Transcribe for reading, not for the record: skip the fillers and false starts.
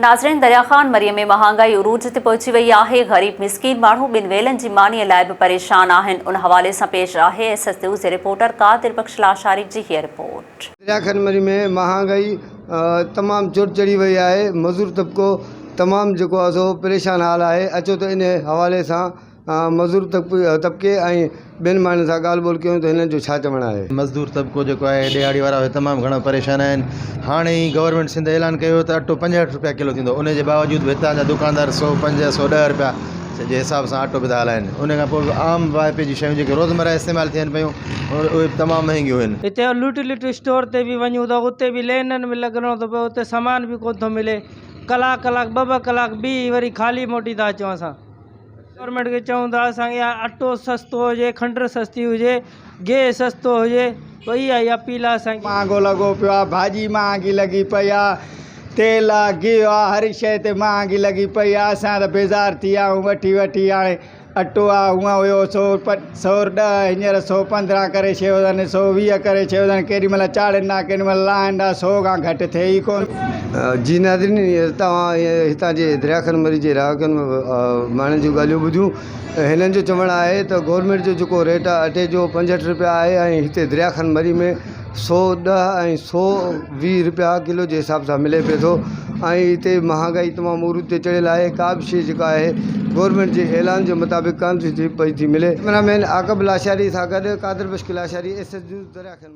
ناظرين دريا خان مري ۾ مهانگائي عروج تي پهچي وئي آهي، غريب مسڪين ماڻهو ٻن ويلن جي مانيء لاء به پريشان آهن، ان حوالي سان پيش آهي ايس ايس نيوز جي رپورٽر قادر بخش لاشاري جي هيء رپورٽ. دريا خان مري ۾ مهانگائي تمام چوٽ چڙهي وئي آهي، مزور طبقو تمام جيڪو آهي سو پريشان حال آهي، اچو ته ان حوالي سان مزدور طبقي ۽ ٻين ماڻهن سان ڳالهه ٻولهه ڪيون ته هنن جو ڇا چوڻ آهي. مزدور طبقو جيڪو آهي ڏهاڙي وارا اهي تمام گهڻا پريشان آهن هاڻي ئي گورنمينٽ سنڌ اعلان ڪيو ته اٽو 65 روپيا ڪلو ٿيندو ان جي باوجود به هتان جا دڪاندار 105 110 روپيا جي حساب سان اٽو به ٿا هلائن ان کان پوء به عام واهپي جون شيون جيڪي روزمره استعمال ٿين پيون اهي به تمام مهنگيون آهن. هتي يوٽيلٽي اسٽور تي به وڃون ته اتي به لينن ۾ لڳڻو ٿو پئي اتي سامان به ڪونه ٿو ملي ڪلاڪ ڪلاڪ ٻه ٻه ڪلاڪ بيهي وري خالي موٽي ٿا اچون اسان. گورنمينٽ کي چئون ٿا اسان کي اٽو سستو هجي کنڊ سستي هجي گيهه سستو هجي اها ئي اپيل آهي اسان کي. مهانگو لڳو پيو آ ڀاڄي مهانگي لڳي پئي آ تيل آ گيهه آ هر شيء تي مهانگي لڳي پئي آ اسان ته بيزار ٿي ويا آهيون وٺي وٺي هاڻي اٽو آ هونئن هيو سو 110 هينئر 115 ڪري ڇڏيو اٿن 120 ڪري ڇڏيو اٿن ڪيڏي مهل چاڙهين ٿا ڪيڏي مهل لاهين ٿا سو کان گهٽ ٿئي ئي ڪونه. جي ناظرين توهان هتان جي دريا خان مري جي رهاڪن ماڻهن جون ڳالهيون ٻڌيون هنن جو چوڻ آهي ته گورنمينٽ جو جيڪو ريٽ آهي اٽي جو 65 روپيا آهي ۽ هتي دريا خان مري ۾ 110 ۽ 120 روپيا ڪلو جي حساب سان ملي پئي ٿو ۽ هتي مهانگائي تمام عروج تي چڙهيل آهي ڪا به شيء جيڪا آهي گورنمينٽ جي اعلان جي مطابق ڪانه ٿي پئي ٿي ملي. ڪئميرا مين عاقب لاشاري سان گڏ Qadir Bakhsh Lashari S S news Darya Khan Marri.